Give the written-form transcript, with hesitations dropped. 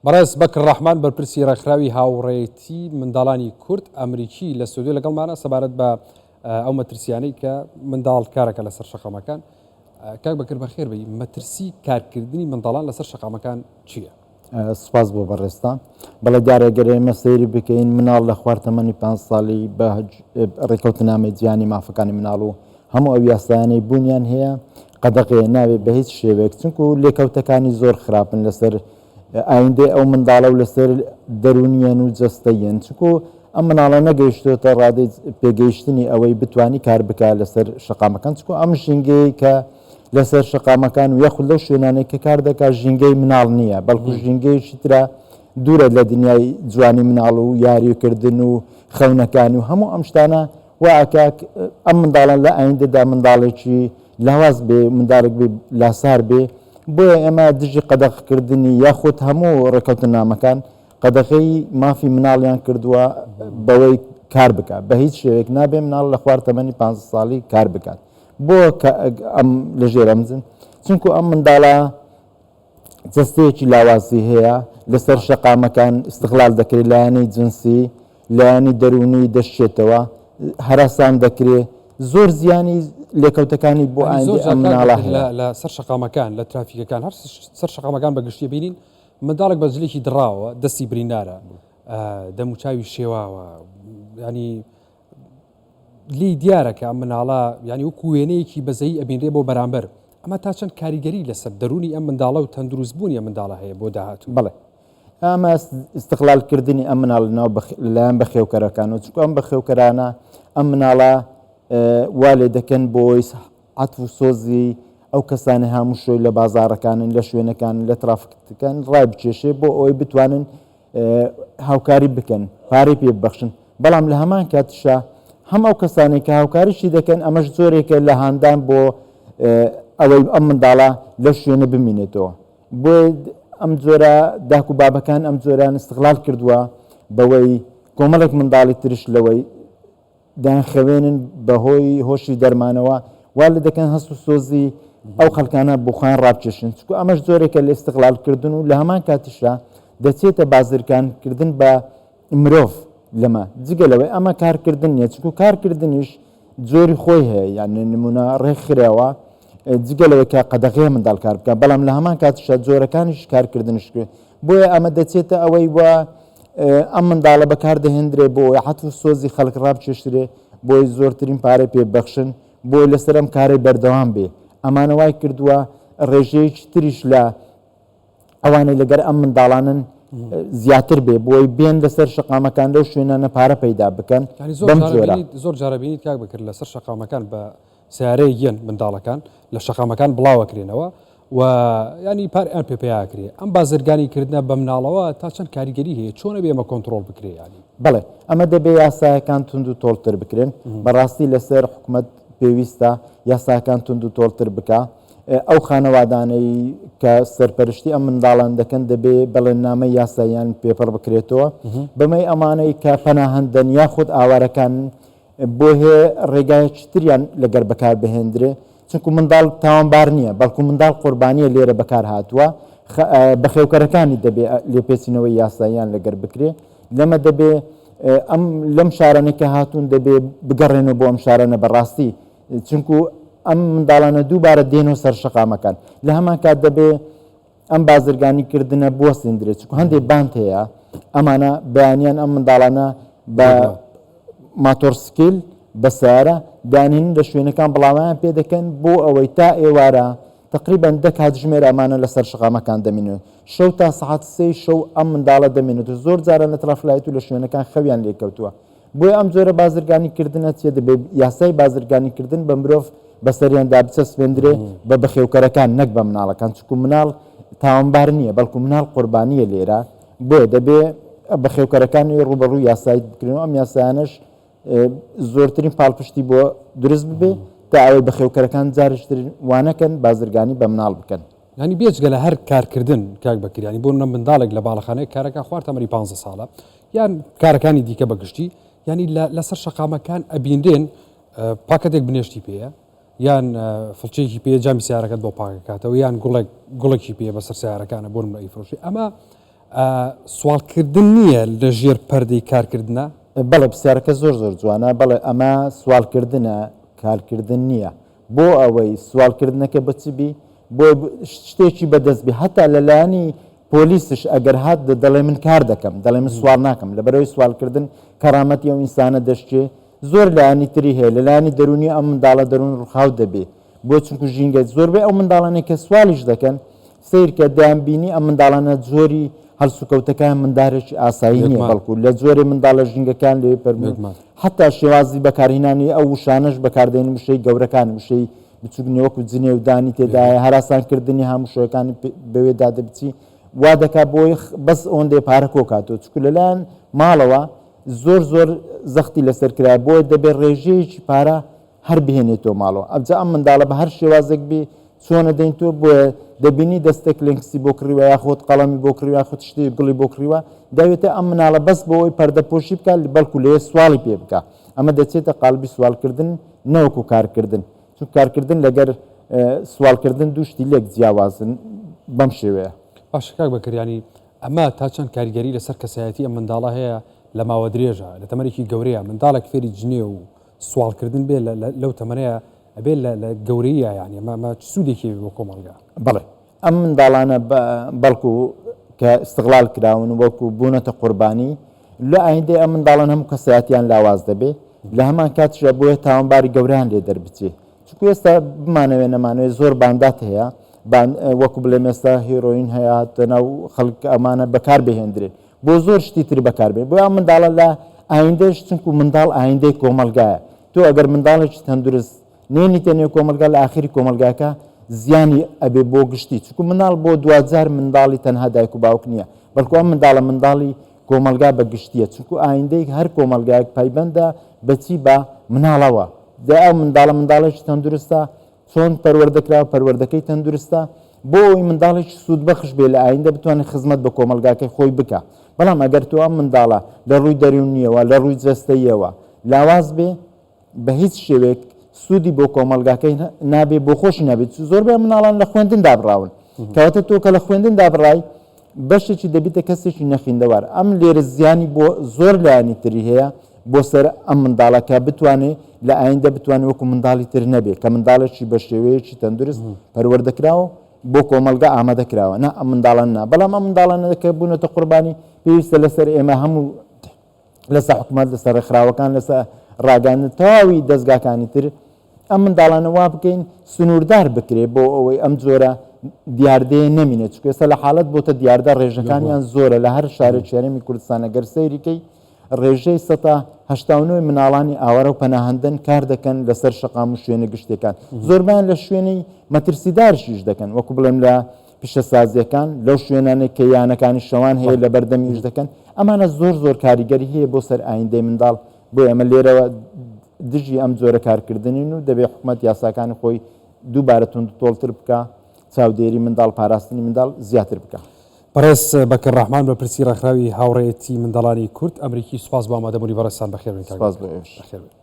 بەڕێز بەکر ڕەحمان بەرپرسی ڕێکخراوی هاوڕێیەتی منداڵانی کورد ئەمریکی لە ستۆدیۆ لەگەڵمانە سەبارەت بە ئەو مەترسیانەی کە منداڵ کارەکە لەسەر شەقامەکان. کاک بەکر بەخێر بێی، مەترسی کارکردنی منداڵان لەسەر شەقامەکان چییە؟ سپاس بۆ بەڕێزتان. بەڵێ دیارە گەر ئێمە سەیری بکەین مناڵ لە خوار تەمەنی 5 ساڵی بە ڕێکەوتنامەی جیهانی مافەکانی مناڵ و هەموو ئەو یاسایانەی بوونیان هەیە قەدەغەیە ناوێ بە هیچ شێوەیەک چونکو لێکەوتەکانی زۆر خراپن لەسەر ئایندەی ئەو منداڵە و لەسەر دەروونیەن و جەستەیەن چونکو ئەم مناڵە نەگەیشتۆتە ڕادەی پێگەیشتنی ئەوەی بتانی کار بکە لەسەر شەقامەکان چکو ئەم ژینگەیە کە لەسەر شەقامەکان و یاخود لەو شوێنانەی کە کار دەکات ژینگەی مناڵ نییە بەڵکو ژینگەیەکی ترە دوورە لە دنیای جوانی مناڵ و یاریکردن و خەونەکانی و هەموو ئەم شتانە وا ئەکا ئەم منداڵە لە ئایندەدا منداڵێکی لاواز بێ منداڵێک بێ لاسار بێ بۆیە ئێمە دژی قەدەغکردنی یاخود هەموو ڕێکەوتنامەکان قەدەغەی مافی مناڵیان کردووە بەوەی کار بکات بە هیچ شێوەیەک نابێ مناڵ لە خوار تەمەنی 15 ساڵی کار بکات بۆ ئەم لەژێر ئەمزن چونکو ئەم منداڵە جەستەیەکی لاوازی هەیە، لەسەر شەقامەکان ئیستغلال دەکرێت، لایەنی جنسی، لایەنی دەروونی دەشچێتەوە، هەراسان دەکرێت، زۆر زیانی لێکەوتەکانی بۆ ئایندەی ئەم مناڵە هەیە. لە سەر شەقامەکان، لە ترافیکەکان، هەر سەر شەقامەکان بە گشتی بینین منداڵێک بە جلێکی دڕاوە، دەستی بریندارە، دەموچاوی شێواوە، ینی لێی دیارە کە ئەم مناڵە یانی وەکو وێنەیەکی بەزەیی ئەبینرێ بۆ بەرامبەر، ئەمە تا چەند کاریگەری لەسەر دەروونی ئەم منداڵە و تەندروست بوونی ئەم منداڵە هەیە بۆ داهاتوو؟ بەڵێ ئەمە ئیستغلال کردنی ئەم مناڵە ناو لەلایەن بەخێوکەرەکانەوە چونکە ئەم بەخێوکەرانە ئەم مناڵە وا لێ دەکەن بۆی عەتف و سۆزی ئەو کەسانەی هاموشۆی لە بازاڕەکانن لە شوێنەکانن لە ترافکتەکان ڕای بکێشێ بۆ ئەوەی بتوانن هاوکاری بکەن پارەی پێ ببەخشن بەڵام لە هەمان کاتیشا هەم ئەو کەسانێک کە هاوکاریشی دەکەن ئەمەش زۆرێکە لە هاندان بۆ ئەوەی ئەم منداڵە لە شوێنە بمینێتەوە بۆ ئەم جۆرە داک و بابەکان ئەم جۆران استغلال کردووە بەوەی کۆمەڵێک منداڵی ترش لەوەی دەیانخەوێنن بەهۆی هۆشی دەرمانەوە وا لێ دەکەن هەست و سۆزی ئەو خەڵکانە بۆ خۆیان ڕابکێشن چونکە ئەمەش جۆرێکە لە ئیستغلالکردن و لە هەمان کاتیشدا دەچێتە بازرگانکردن بە مرۆڤ لەمە جگە لەوەی ئەمە کارکردن نییە چونکو کارکردنیش جۆری خۆی هەیە یان نمونە ڕێکخراوە جگە لەوەی کە قەدەغەیە منداڵ کار بکە بەڵام لە هەمان کاتیشدا جۆرەکانیش کارکردنش بۆیە ئەمە دەچێتە ئەوەی وە ئەم منداڵە بەکار دەهێندرێ بۆ ئەوەی عەتف و سۆزی خەڵک ڕابکێشرێ بۆی زۆرترین پارەی پێ ببەخشن بۆی لەسەر ئەم کارەی بەردەوام بێ ئەمانە وای کردووە ڕێژەیەکی تریش لە ئەوانەی لەگەر ئەم منداڵانن زیاتر بێ بۆی بێن لەسەر شەقامەکان لەو شوێنانە پارە پەیدا بکەن بەم جۆرە. زۆر جارە بینیت کاک بەکر لەسەر شەقامەکان بە سەیارەیەک یەن منداڵەکان لە شەقامەکان بڵاوەکرێنەوە و ینی پارەیان پێ پەیاکرێ ئەم بازرگانی کردنە بە مناڵەوە تا چەند کاریگەری هەیە چۆنە بێ ئەمە کۆنتڕۆڵ بکرێ ینی؟ بەڵێ ئەمە دەبێ یاسایەکان توند و تۆڵتر بکرێن بەڕاستی لەسەر حکومەت پێویستە یاساکان توند و تۆڵتر بکا ئەو خانەوادانەی کە سەرپەرشتی ئەم منداڵان دەکەن دەبێ بەڵێننامەی یاساییان پێپڕ بکرێتەوە بەمەی ئەمانەی کە پەناهەندەن یاخود ئاوارەکان بۆیه ڕێگایەکی تریان لەگەر بەکار بهێندرێ چونکو منداڵ تاوانبار نییە بەڵکو منداڵ قوربانیە لێرە بەکار هاتووە بەخێوکەرەکانی دەبێ لێپێچینەوەی یاساییان لەگەر بکرێ لەمە دەبێ ئەم لەم شارانەی کە هاتوون دەبێ بگەڕێنەوە بۆ ئەم شارانە بەڕاستی چونکو ئەم منداڵانە دووبارە دێنەوە سەر شەقامەکان لە هەمان کات دەبێ ئەم بازرگانی کردنە بوەستێندرێت چونکە هەندێک باند هەیە ئەمانە بەیانیان ئەم منداڵانە بە ماتۆرسکیل بە سیارە دانین لە شوێنەکان بڵاویان پێ دەکەن بۆ ئەوەی تا ئێوارە تقریبا دە کاتژمێر ئەمانە لەسەر شەقامەکان دەمینن شەو تا سەعات سێی شەو ئەم منداڵە دەمێنێت و زۆر جاران لە ترافلایت و لە شوێنەکان خەویان لێکەوتووە بۆیە ئەم جۆرە بازرگانی کردنە چیە دەبێ یاسای بازرگانی کردن بە مرۆڤ بەسەریاندا بچەسپێندرێ بە بەخێوکەرەکان نەک بە مناڵەکان چونکو مناڵ تاوانبار نییە بەڵکو مناڵ قوربانیە لێرە بۆیە دەبێ بەخێوکەرەکانی ڕوبەڕوو یاسایی بکرێن و ئەم یاسایانەش زۆرترین پاڵپشتی بۆ دروست ببێ تا ئەوەی بەخێوکەرەکان جارشتر وانەکەن بازرگانی بە مناڵ بکەن. یانی بێجگە لە هەر کارکردن کاک بەکر یانی بۆ نمونە منداڵێک لە باڵەخانەیەک کارەکە خوار تەمەنی 15 ساڵە یان کارەکانی دیکە بە گشتی یانی لەسەر شەقامەکان ئەبینرێن پاکەتێک بنێشتی پێیە یان فڵچەیەکی پێ جامی سیارەکەت بۆ پاکەکاتەوە یان گوڵێک گوڵێکی پێ بەسەر سیارەکانە بۆ نمونە ئەیفرۆشی ئەمە. سواڵکردن نییە لە ژێر پەردەی کارکردنا؟ بەڵێ پرسیارەکە زۆر زۆر جوانە، بەڵێ ئەمە سواڵکردنە کارکردن نییە، بۆ ئەوەی سواڵکردنەکە بە چ بی بۆ شتێکی بەدەست بی هەتا لەلایەنی پۆلیسش ئەگەر هات دەڵێ من کار دەکەم دەڵێ من سوال ناکەم لەبەرەوەی سوالکردن کەرامەتی ئەو ئینسانە دەشکێ زۆر لایەنی تری هەیە لەلایەنی دەرونی ئەم منداڵە دەرون ڕوخاو دەبێ بۆ چونکو ژینگە زۆربەی ئەو منداڵانەی کە سوالیش دەکەن سەیرکە دەیان بینی ئەم منداڵانە جۆری هەڵسوکەوتەکان مندارێکی ئاسایی نییە بەڵکو لە جۆرێ منداڵە ژینگەکان لێ پەرموون حتا شێوازی بەکارهینانی ئەو وشانەش بەکاردێن وشەی گەورەکان وشەی بچوک نیە وەکو جنێو دانی تێدایە هەراسان کردنی هاموشۆەکانی بەوێدا دەبچی وا دەکا بۆی بەس ئەوەندەی پارە کۆکاتەوە چکو لەلایەن ماڵەوە زۆر زۆر زەختی لەسەر کرا بۆیە دەبێت ڕێژەیەکی پارە هەر بهێنێتەوە ماڵەوە ئەبجا ئەم منداڵە بە هەر شێوازێک بێ چۆنە دەین تۆ بۆیە دەبینی دەستە کلێنکسی بۆ کڕیوە یاخود قەڵەمی بۆ کڕیوە یاخود شتێ گوڵی بۆ کڕیوە داوێتە ئەم مناڵە بەس بۆ ئەوەی پەردەپۆشی بکات بەڵکو لەوێ سواڵی پێ بکا ئەمە دەچێتە قالبی سواڵکردن نەوەکو کارکردن چون کارکردن لەگەر سواڵکردن دوو شتی لێک جیاوازن بەم شێوەیە. باشە کاک بەکر یانی ئەمە تا چەند کاریگەری لەسەر کەسایەتی ئەم منداڵە هەیە لە ماوە درێژە لە تەمەنێکی گەورەیە منداڵێک فێری جنێو و سواڵکردن بێ لەو تەمەنەیە ئەبێ لە گەورەیە یانی ئەمە ئەمە چ سوودێکی هەیە بۆ کۆمەڵگا؟ بەڵێ ئەم منداڵانە بەڵکو کە ئیستغلال کراون وەکو بوونەتە قوربانی لە ئایندەی ئەم منداڵان هەموو کەسایەتیان لاواز دەبێ لە هەمان کاتیشدا بۆیە تاوانباری گەورەیان لێ دەربچێ چونکو ئێستا بمانەوێ نەمانەوێ زۆر باندات هەیە وەکو بڵێم ئێستا هێرۆین هەیە ناو خەڵک ئەمانە بەکار بهێندرێن بۆ زۆر شتی تر بەکار بێن بۆیە ئەم منداڵە لە ئایندەش چونکو منداڵ ئایندەی کۆمەڵگایە تۆ ئەگەر منداڵێکی تەندروست نێنیتە نێو کۆمەڵگا لە ئاخری کۆمەڵگاکە زیانی ئەبێ بۆ گشتی چونکو منداڵ بۆ دواجار منداڵی تەنها دایک و باوک نییە بەڵکو ئەم منداڵە منداڵی کۆمەڵگا بە گشتیە چونکو ئایندەی هەر کۆمەڵگایەک پایبەندە بەچی بە مناڵەوە جا ئەو منداڵە منداڵێکی تەندروستە چۆن پەروەردە کراوە پەروەردەکەی تەندروستە بۆ ئەوەی منداڵێکی سوودبەخش بێ لە ئایندە بتوانێت خزمەت بە کۆمەڵگاکەی خۆی بکا بەڵام ئەگەر تۆ ئەم منداڵە لە ڕووی دەروونیەوە لە ڕووی جەستەییەوە لاواز بێ بە هیچ شێوەیەک سوودی بۆ کۆمەڵگاکەی نابێ بۆ خۆشی نابێت زۆربەی مناڵان لە خوێندن دابڕاون کەواتە تۆ کە لە خوێندن دابڕای بەشێکی دەبیتە کەسێکی نەخیندەوار ئەم لێرە زیانی بۆ زۆر لایەنی تری هەیە بۆ سەر ئەم منداڵە کە بتوانێ لە ئایندە بتوانێت وەکو منداڵی تر نەبێ کە منداڵێکی بە شێوەیەکی تەندروست پەروەردە کراوە بۆ کۆمەڵگا ئامادە کراوە نا ئەم منداڵان نا بەڵام ئەم منداڵانە کە بوونەتە قوربانی پێویستە لەسەر ئێمە هەموو لەسەر حکومەت لەسەر ڕێکخراوەکان لەسەر ڕاگەیاندن تەواوی دەزگاکانی تر ئەم منداڵانە وا بکەین سنووردار بکرێ بۆ ئەوەی ئەم جۆرە دیاردەیە نەمینێت چونکە ئێستا لە حاڵەت بۆتە دیاردە ڕێژەکانیان زۆرە لە هەر شارێکی هەرێمی کوردستان ئەگەر سەیریکەی ڕێژەی سەتا 89 مناڵانی ئاوارە و پەناهەندەن کار دەکەن لەسەر شەقام و شوێنە گشتیەکان زۆربیان لە شوێنی مەترسیدارشیش دەکەن وەکو بڵێم لە پیشەسازیەکان لەو شوێنانەی کە یانەکانی شەوان هەیە لە بەردەم ئیش دەکەن ئەمانە زۆر زۆر کاریگەری هەیە بۆ سەر ئایندەی منداڵ بۆ ئێمە لێرەوە دژی ئەم جۆرە کارکردنین و دەبێ حکومەت یاساکانی خۆی دووبارە توند و تۆڵتر بکا چاودێری منداڵ پاراستنی منداڵ زیاتر بکا. بەڕێز بەکر ڕەحمان بەرپرسی ڕێکخراوی هاوڕێیەتی منداڵانی کورد ئەمریکی سوپاس بۆ ئامادەبوونی بەڕێزتان بەخێربێن کاک سوپاس بەکر بۆ ئێوەش. بەخێربێن.